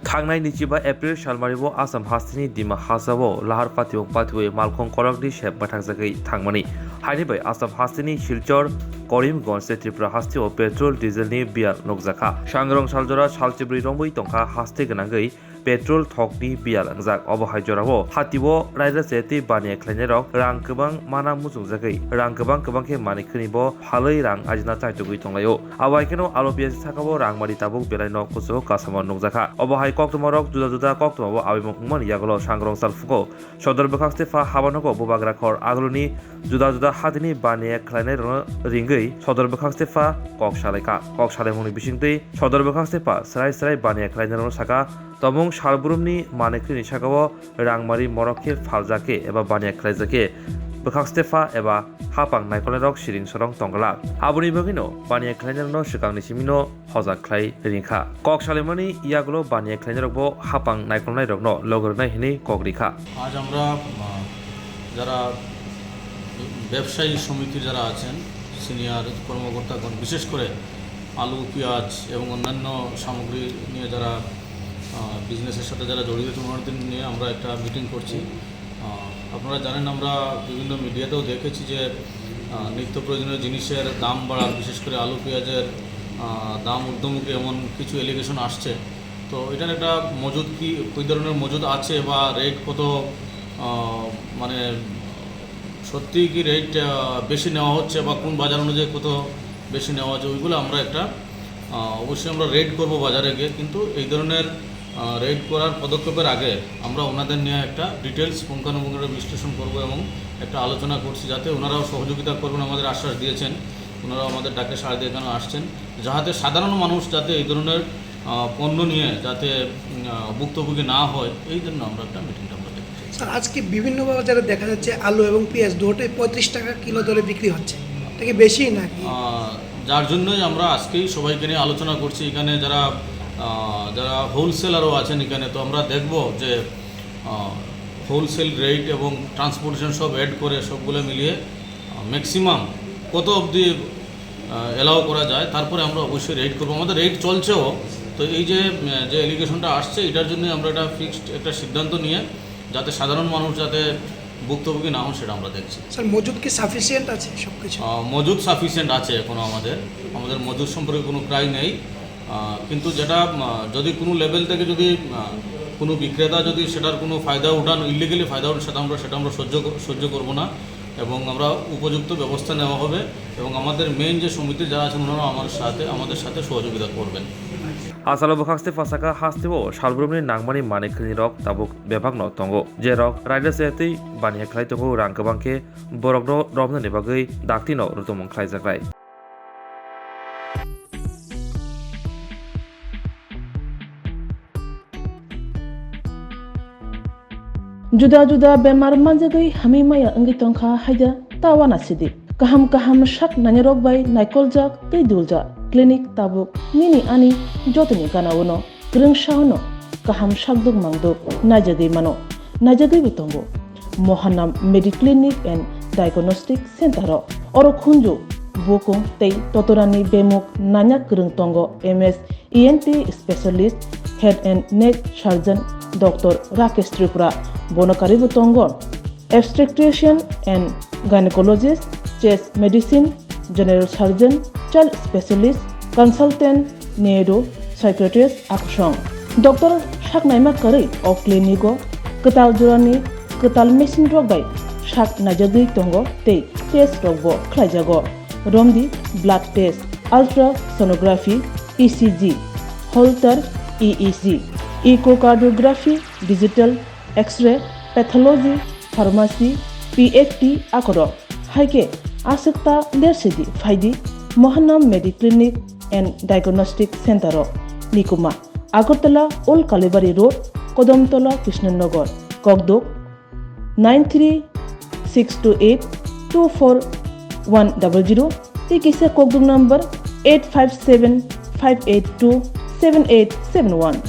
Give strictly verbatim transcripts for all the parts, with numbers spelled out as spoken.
Thangnai nichiba April salmario Assam hasteni Dima hasao lahar patiwng patiwi malkhung kolokni sep bathakjagwi thangmani. Haini bai Assam hasteni Silchar, Karimganj tei Tripura hasteo petrol dieselni biyal nukjakha. Sangrong saljora salchibrwi romwi tongkha haste gwnangwi petrol thokni biyal wngjak. Obo hai jorao hatio raida se tei baniya khlainairok rang kwbang mana muchungjagwi rang kwbang kwbang khe manwi khwnibo phalwi rang ajina chaitugwi tonglaio. Abo hai kheno alu piyaj sakao rangmari tabuk belai no kuchugo kasamo nukjakha. Obo hai koktwmarok juda juda koktwmao abimung wngmani yagulo sangrong salphugo Sodor bwkhak se pha habanogo bubagra khor aguluni juda juda hatini baniya khlainairokno ringwi Sodor bwkhak se pha kok salaikha. Kok salaimungni bisingtwi Sodor bwkhak se pha srai srai baniya khlainairokno saka, tomung salbrumni manwi khwlini sakao rangmari morok khe phaljak khe eba baniya khlaijak khe bwkhak se pha eba hapang naikolnairok siring sorong tongglak. Aboni bagwino baniya khlainairokno swkangni simino hojak khlai ringkha. Kok salaimani yagulo baniya khlainairokbo hapang naikolnairokno logi rwnai hwnwi kok rikha. আজ আমরা, আহ, যারা ব্যবসায়ী সমিতির যারা আছেন, সিনিয়র কর্মকর্তাগণ, বিশেষ করে আলু, পেঁয়াজ এবং অন্যান্য সামগ্রী নিয়ে যারা, আহ, বিজনেসের সাথে যারা জড়িত, ওনাদের নিয়ে আমরা একটা মিটিং করছি। আহ, আপনারা জানেন, আমরা বিভিন্ন মিডিয়াতেও দেখেছি যে, আহ, নিত্য প্রয়োজনীয় জিনিসের দাম বাড়ার, বিশেষ করে আলু পেঁয়াজের, আহ, দাম ঊর্ধ্বমুখী এমন কিছু অ্যালিগেশন আসছে। তো এটার একটা মজুদ কি, কী ধরনের মজুদ আছে বা রেট কত, আহ, মানে সত্যিই কি রেট, আহ, বেশি নেওয়া হচ্ছে বা কোন বাজার অনুযায়ী কত বেশি নেওয়া হচ্ছে, ওইগুলো আমরা একটা, আহ, অবশ্যই আমরা রেড করব বাজারে গিয়ে, কিন্তু এই ধরনের, আহ, রেড করার পদক্ষেপের আগে আমরা ওনাদের নিয়ে একটা ডিটেলস পুঙ্খানুপুঙ্খ বিশ্লেষণ করব এবং একটা আলোচনা করছি, যাতে ওনারাও সহযোগিতা করবেন, আমাদের আশ্বাস দিয়েছেন, ওনারাও আমাদের ডাকে সাড়া দিয়ে এখানে আসছেন, যাহাতে সাধারণ মানুষ যাতে এই ধরনের, আহ, পণ্য নিয়ে যাতে, উম, আহ, ভুক্তভোগী না হয়, এই জন্য আমরা একটা মিটিংটা আমরা দেখছি। স্যার, আজকে বিভিন্ন বাজারে দেখা যাচ্ছে আলু এবং পেঁয়াজ দুটোই পঁয়ত্রিশ টাকা কিলো দরে বিক্রি হচ্ছে, এটা কি বেশি নাকি? আহ, যার জন্যই আমরা আজকেই সবাইকে নিয়ে আলোচনা করছি। এখানে যারা, আহ, যারা হোলসেলারও আছেন এখানে, তো আমরা দেখব যে, আহ, হোলসেল রেট এবং ট্রান্সপোর্টেশন সব অ্যাড করে সবগুলো মিলিয়ে, আহ, ম্যাক্সিমাম কত অবধি, আহ, অ্যালাউ করা যায়, তারপরে আমরা অবশ্যই রেড করবো। আমাদের রেড চলছেও। তো এই যে, আহ, যে অ্যালিগেশনটা আসছে, এটার জন্য আমরা একটা ফিক্সড একটা সিদ্ধান্ত নিয়ে যাতে সাধারণ মানুষ যাতে ভুক্তভোগী না হন, সেটা আমরা দেখছি। স্যার, মজুদ কি সাফিসিয়েন্ট আছে সব কিছু? আহ, মজুদ সাফিসিয়েন্ট আছে এখনো আমাদের, আমাদের মজুদ সম্পর্কে কোনো ক্রাই নেই। আহ, কিন্তু যেটা, আহ, যদি কোনো লেভেল থেকে যদি, আহ, কোনো বিক্রেতা যদি সেটার কোনো ফায়দা উঠান, ইলিগালি ফায়দা উঠান, সেটা আমরা, সেটা আমরা সহ্য কর-, সহ্য করব না এবং আমরা উপযুক্ত ব্যবস্থা নেওয়া হবে এবং আমাদের মেইন যে সমিতি যারা আছেন ওনারা আমার সাথে, আমাদের সাথে সহযোগিতা করবেন। Asalo bwkhak se phasaka hasteo salbrumni nangmani manwi khwnirok tabuk bebakno tongo, jerok raida se tei baniya khlai tongo, rang kwbang khe borokno romnani bagwi daktino rutumung khlaijaknai. Juda juda bemar manjagwi hamwi maya wngwi tongkha haida ta uanasidi. Kaham kaham sak nainarok bai naikoljak tei duljak clinic tabuk nini ani jotoni gana-o no. Kwrwngsa hwno kaham sakduk mangduk naijagwi mano, naijagwibo tongo. Mohanam Mediclinic and Diagnostic Center o oro khunju bukung tei totorani bemuk nanya kwrwng tongo, M S E N T specialist, head and neck surgeon Doctor Rakesh Tripura, bono karwibo tongo. Obstetrician and gynecologist, chest medicine, general surgeon, child specialist, consultant, neuro psychiatrist akusong. Doctor sak naima kwrwi o clinic o kwtal jorani kwtal machine rok bai sak naijagwi tongo tei test rok bo khlaijago. Romdi blood test, ultrasonography, E C G, Holter E E G, echocardiography, digital X-ray, pathology, pharmacy, P F T akorok. Hai khe aswk ta ler sidi phaidi Mohanam Mediclinic and Diagnostic Center o. Nikuma, Agartala Old Kalibari Road, Kodamtola, Krishnanagar, Kokduk, nine three six two eight two four one double zero, tei kisa Kokduk number eight five seven five eight two seven eight seven one.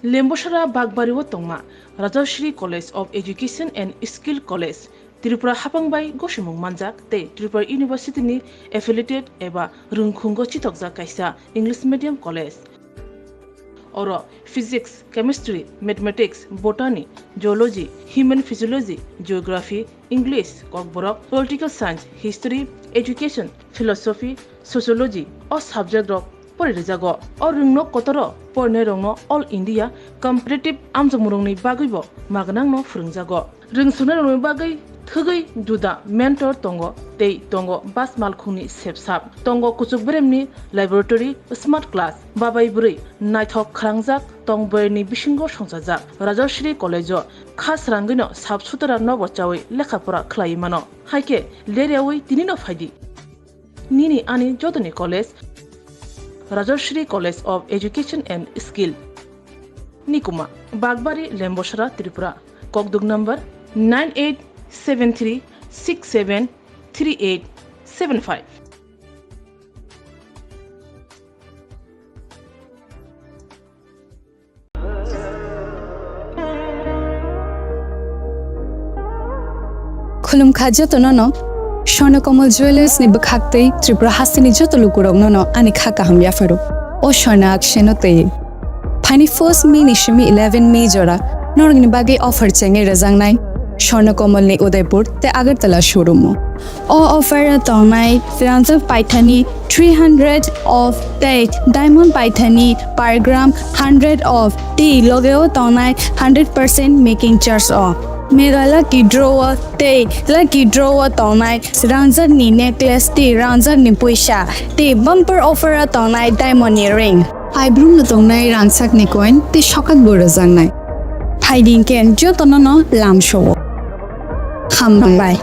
Lembosara Bakbari o tongma Rajashri College of Education and Skill College, Tripura hapang bai gosimung manjak tei Tripura University ni affiliated eba rwngkhungo chithokjak kaisa English medium college. Oro physics, chemistry, mathematics, botany, geology, human physiology, geography, English, kokborok, political science, history, education, philosophy, sociology o subject rok pori rijago. O rwngno kotoro porinai rokno All India competitive amjokmung rokni bagwibo magnangno phwrwngjago. Rwngswnai rokni bagwi thwgwi juda mentor tongo tei tongo bas malkhungni sepsap. Tongo kuchuk beremni laboratory, smart class, babai bwrwi naithok khwrangjak tong bwrwini bisingo songchajak. Rajasri College o kha srangwino sap sutara nobo chawi lekha pora khlaiwi mano. Haikhe leryawi tinino phaidi. Nini ani jotoni college, Rajasri College of Education and Skill. Nikuma, Bagbari, Lembosara, Tripura. Kokduk number nine eight seven three six seven three eight seven five. Khulumkha jotono no Swarna Kamal Jewellers ni bwkhak tei Tripura hasteni joto lukurokno no ani kha kaham yapharo. O Swarna akseno tei. Phaini first May ni simi eleven May jora norokni bagwi offer chengwi rwjaknai Swarna Kamal ni Udaipur tei Agartala showroom o. O offer o tongnai rangjak paithani three hundred off tei diamond paithani per gram hundred off tei loge o tongnai hundred percent making charge o. Mega lucky draw o tei lucky draw o tongnai rangjak ni necklace tei rangjak ni puisa tei bumper offer o tongnai diamond ni ring. Aibrum no tongnai rangchak ni coin tei sokat bo rwjaknai. Phaidi hwnkhe jotono no lamsao. Hambai.